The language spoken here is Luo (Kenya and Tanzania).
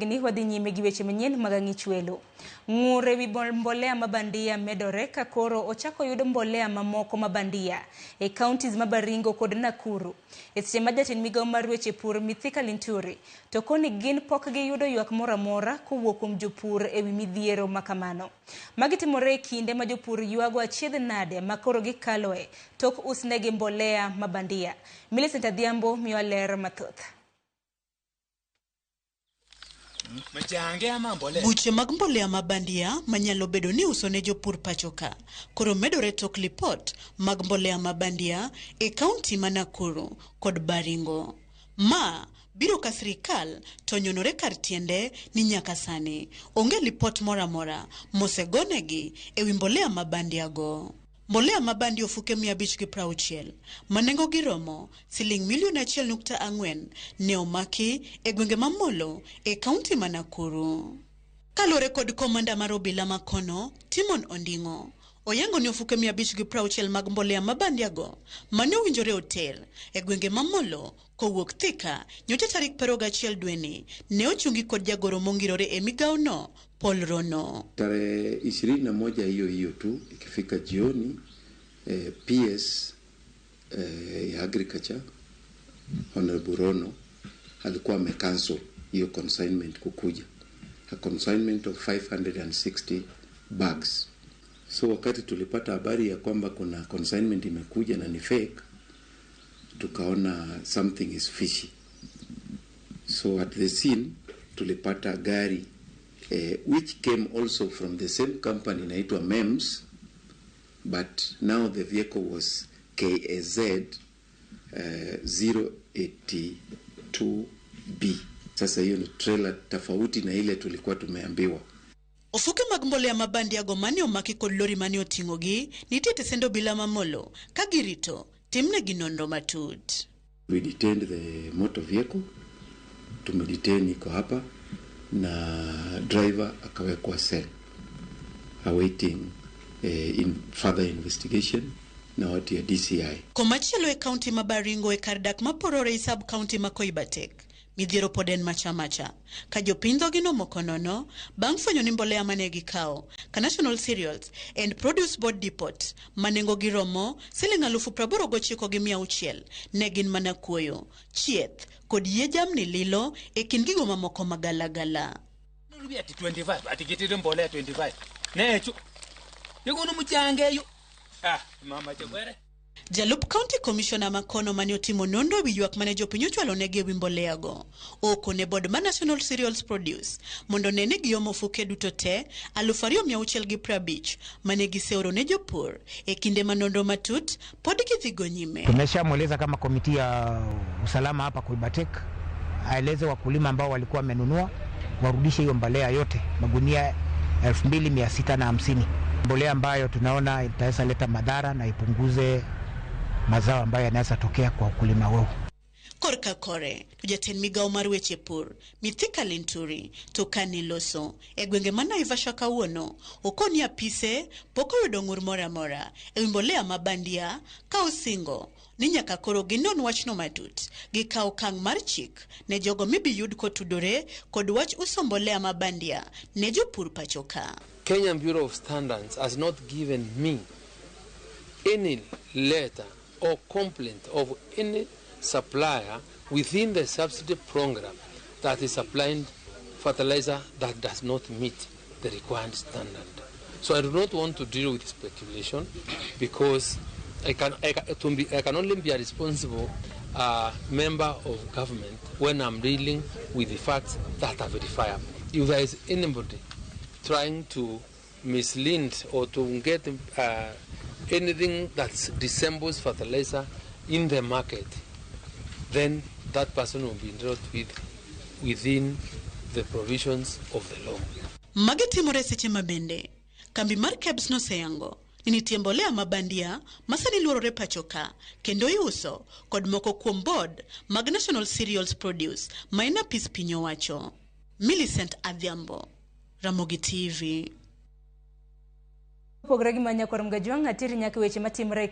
Ni wadhi nyime gi weche manyien mag ang'ich welo. Ng'ur ewi mbolea ma bandia medore ka koro ochako yud mbolea mamoko ma bandia e counties ma Baringo kod Nakuru. E seche ma jatend migawo mar weche pur Mithika Linturi to koni gin pok giyudo ywak moro amora kowuok kuom jopur ewi midhiero ma kamano. Magi timore e kinde ma jopur ywago achiedh nade ma koro gikaloe tok usnegi mbolea ma bandia. Millicent Adhiambo miyowa ler mathoth. Buche mag mbolea ma bandia manyalo bedo ni uso ne jopur pacho ka koro medore tok lipot mag mbolea ma bandia e kaunti ma Nakuru kod Baringo. Ma biro ka sirikal to nyonore kar tiende ni nyaka sani onge lipot moro amora mosegonegi ewi mbolea ma bandia go. Mbolea ma bandia ofuke 560 ma nengogi romo siling milion 1.4 ne omaki e gwenge ma Molo e kaunti ma Nakuru. Kaluwore kod komanda mar obila ma kono, Timon Onding'o, oyango ni ofuke 560 mag mbolea ma bandia go mane owinjore oter e gwenge ma Molo kowuok Thika nyocha tarik 21 dweni ne ochungi kod jagoro mongirore e migawo no Paul Rono. Tarehe 21 hiyo hiyo tu ikifika jioni, PS ya Agriculture Honorable Rono alikuwa amecancel hiyo consignment kukuja, a consignment of 560 bags. So wakati tulipata habari ya kwamba kuna consignment imekuja na ni fake, tukaona something is fishy. So at the scene tulipata gari which came also from the same company inaitwa MEMS, but now the vehicle was KAZ 082B. Sasa hiyo ni trailer tofauti na ile tulikuwa tumeambiwa. Ofuke mag mbolea ma bandia go mane omaki kod lori mane oting'ogi nitie e tesend obila ma Molo ka girito timnegi nonro matut. We detained the motor vehicle, tumedetain iko hapa na driver akawekwa cell awaiting in further investigation na watu ya DCI. Komachielo e kaunti ma Baringo e kar dak ma Porore e sub kaunti ma Koibatek, midhiero pod en macha macha ka jopiny dhogi nomoko nono bang' fwenyo ni mbolea mane gikawo ka National Cereals and Produce Board Depot ma nengogi romo siling 89,600 ne gin mana kuoyo, chieth kod yie jamni lilo e kind gigo mamoko magalagala. Ati 25 ati gitire mbolea 25 necho yegono muchangeyo ah mama chekwere. Jalup County Commissioner makono mane otimo nonro ewi ywak mane jopiny ochwalo negi ewi mbolea go okone board mar National Cereals Produce mondo one ni giomo ofuke duto te 2,650 mane giseoro ne jopur e kinde ma nonro matut pod gidhigo nyime. Tumeshamweleza kama komiti ya usalama hapa Koibatek aeleze wakulima ambao walikuwa wamenunua warudishe hiyo mbolea yote magunia 2650, mbolea ambayo tunaona itaweza leta madhara na ipunguze mazao ambayo yanaweza tokea kwa ukulima wao. Korka kore to jatend migawo mar weche pur Mithika Linturi to kane loso e gwenge ma Naivasha kawuono okoni apise pok oyudo ng'ur moro amora ewi mbolea ma bandia ka osingo ni nyaka koro ginon wachno matut gikaw okang' mar chik ne jogo mibiyud kotudore kod wach uso mbolea ma bandia ne jopur pacho ka. Kenyan Bureau of Standards has not given me any letter or complaint of any supplier within the subsidy program that is supplying fertilizer that does not meet the required standard. So I do not want to deal with speculation because I can only be a responsible member of government when I'm dealing with the facts that are verifiable. If there is anybody trying to mislead or to get anything that resembles fertilizer in the market, then that person will be dealt with within the provisions of the law. Magi timore seche ma bende kambi mar KEBS noseyango ni nitie mbolea ma bandia ma sani luorore pacho ka kendo iuso kod moko kuom board mag National Cereals Produce ma en apis piny owacho. Millicent Adhiambo, Ramogi TV. Opogore gi ma nyakwar Mgajwang' ateri nyaka weche matimore.